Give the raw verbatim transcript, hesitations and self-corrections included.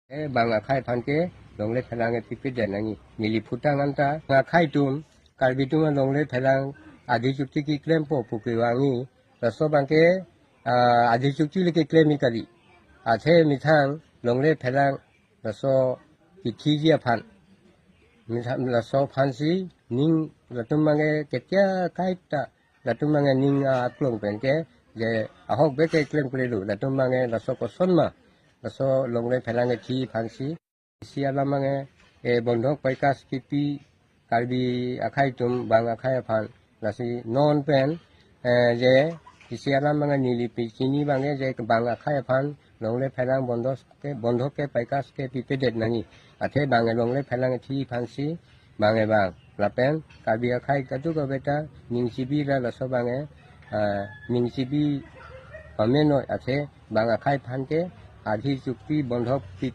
Eh, bang akhei aphan ke longle phelang ke pipedet nangji. Neli phutang anta akhei atum, Karbi atum alongle phelang adhi chukti keklempo pu kevangji. Laso abang ke, ah, adhi chukti le keklemji kali. Athe methang longle phelang laso kethiji aphan, methang laso aphansi ning latum abang ke ketia kaita, latum abang ke ning aklong pen ke, je ahok bek ke klemkle do, latum abang ke laso koson ma, laso longle phelang kethi aphansi isi alam abang ke, eh, bondhok paikas kepi Karbi akhei atum bang akhei aphan. Lasi non pen, eh, je isi alam abang ke neli pachini abang ke je bang akhei aphan longle phelang bondhok ke, bondhok ke paikas ke pipedet nangji. Athe bang ke longle phelang kethi aphansi bang ke bang. Lapen Karbi akhei kadokave ta ning chibi ra laso abang ke, ah, ning chibi pamenoi, athe bang akhei aphan ke adhi chukti bondhok pi